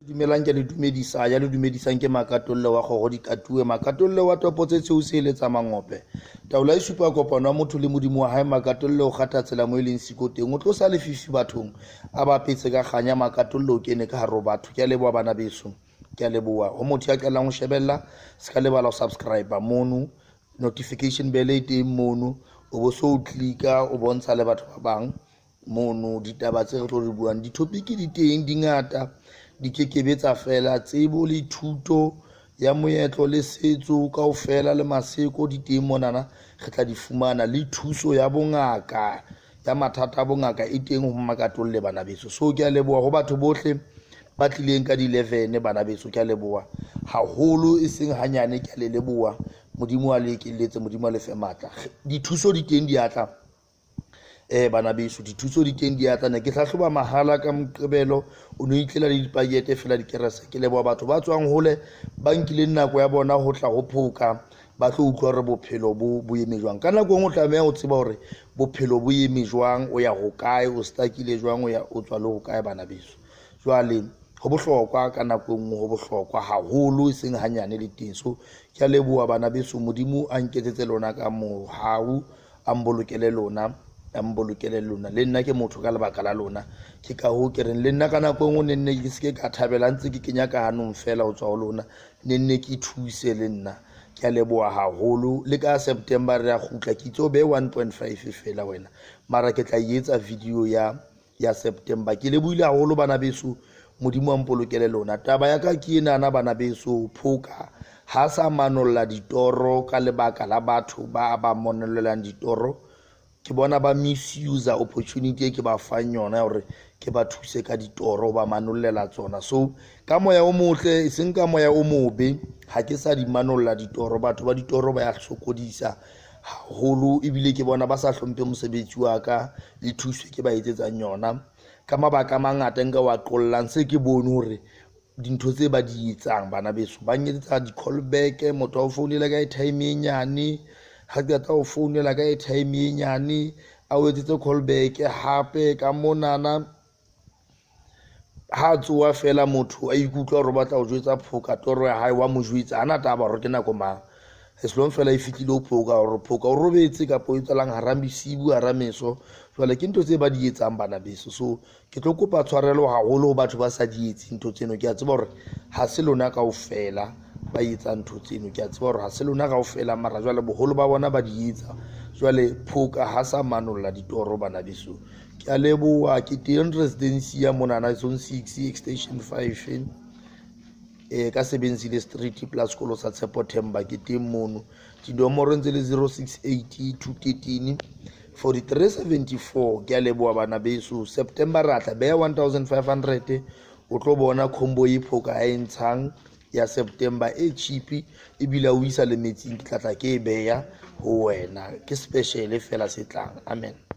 Dumelang, ke le dumedisa. Ya le dumedisang ke Makatolle wa kgoro dikatuwe, Makatolle wa topo tse tshweu se eletsa mangope. Taolo e supa kopano ya motho le Modimo wa hae. Makatolle o kgatha tsela mo e leng siko teng, o tlosa lefifi bathong a bapetse ka kganya. Makatolle o kene ka hare ho batho. Ke a leboha bana beso, ke a leboha ho motho ya qalang ho shebella. Se ka lebala ho subscribe mono, notification bell e teng mono, o bo so o klika o bontsha le batho ba bang mono ditaba tse re tlo di buang. Di-topic di teng di ngata, di kekebe tsa fela. Tsebo le thuto ya moetlo le setso kaofela le maseko di teng monana, re tla di fumana. Le thuso ya bongaka ya mathata a bongaka e teng ho Makatolle bana beso. So ke a leboha ho batho bohle ba tlileng ka di-11 bana beso, ke a leboha haholo, e seng hanyane, ke a le leboha. Modimo a le ekeletse, Modimo a le fe matla. Dithuso di teng, di atla bana beso, dithuso di teng, di atla. Ne ke hlahloba mahala ka Moqebelo, o no itlela le dipakete fela dikerese. Ke leboha batho ba tswang hole, ba nkileng nako ya bona ho tla ho Phoka, ba tlo utlwa hore bophelo bo bo eme jwang. Ka nako e nngwe o tlameha ho tseba hore bophelo bo eme jwang, o ya hokae, o stakile jwang, o ya o tswa le hokae bana beso. Jwale ho bohlokwa ka nako e nngwe, ho bohlokwa haholo, e seng hanyane le teng. So ke a leboha bana beso, Modimo a nketsetse lona ka mohau, a mbolokele lona, a mbolokele lona. Le nna ke motho ka lebaka la lona, ke ka hoo ke reng le nna ka nako e nngwe ne nne ke seke ka thabela ntse ke kenya ka hanong fela ho tswa ho lona, ne nne ke thuse le nna. Ke a leboha haholo. Le ka September re a kgutla, ke itse o behe 1.5 fela wena, mara ke tla etsa video ya September. Ke lebohile haholo bana beso, Modimo a mpolokele lona. Taba ya ka ke enana bana beso, Phoka ha sa manolla ditoro ka lebaka la batho ba ba monollelang ditoro. Ke bona ba misuse opportunity e ke ba fang yona ya hore ke ba thuse ka ditoro, ba manollela tsona. So ka moya o motle, e seng ka moya o mobe, ha ke sa di manolla ditoro. Batho ba ditoro ba ya sokodisa haholo, ebile ke bona ba sa hlomphe mosebetsi wa ka le thuso ke ba etsetsang yona ka mabaka a mangata nka wa qollang. Se ke bone hore dintho tse ba di etsang bana beso, ba nketsetsa di-call back, motho a o founela ka airtime e nyane, ha qeta ho founela ka airtime e nyane a o etsetse call back hape ka monana. Ha tsoa fela motho a ikutlwa hore o batla ho jwetsa Phoka toro ya hae, wa mo jwetsa, hana taba hore ke nako mang, as long fela e fihlile ho Phoka hore Phoka o robetse kapa o etsalang hara bosibu, hara meso. Jwale ke ntho tse ba di etsang bana beso. So ke tlo kopa tshwarelo haholo ho batho ba sa di etseng ntho tseno. Ke a tseba hore ha se lona kaofela ba etsang ntho tseno, ke a tseba hore ha se lona kaofela, mara jwale boholo ba bona ba di etsa. Jwale Phoka ha sa manolla ditoro bana beso. Ke a leboha. Ke teng residency ya monana zone 6 extension 5, ka Sebenzile Street plus sekolo sa Tshepo Themba, ke teng mono. Dinomoro ntse le 068 213 4374. Ke a leboha bana beso. September re atla beha 1500, o tlo bona combo e Phoka a e ntshang ya September e cheap, ebile o isa le metsing. Ke tlatla ke e beya ho wena, ke special fela se tlang. Amen.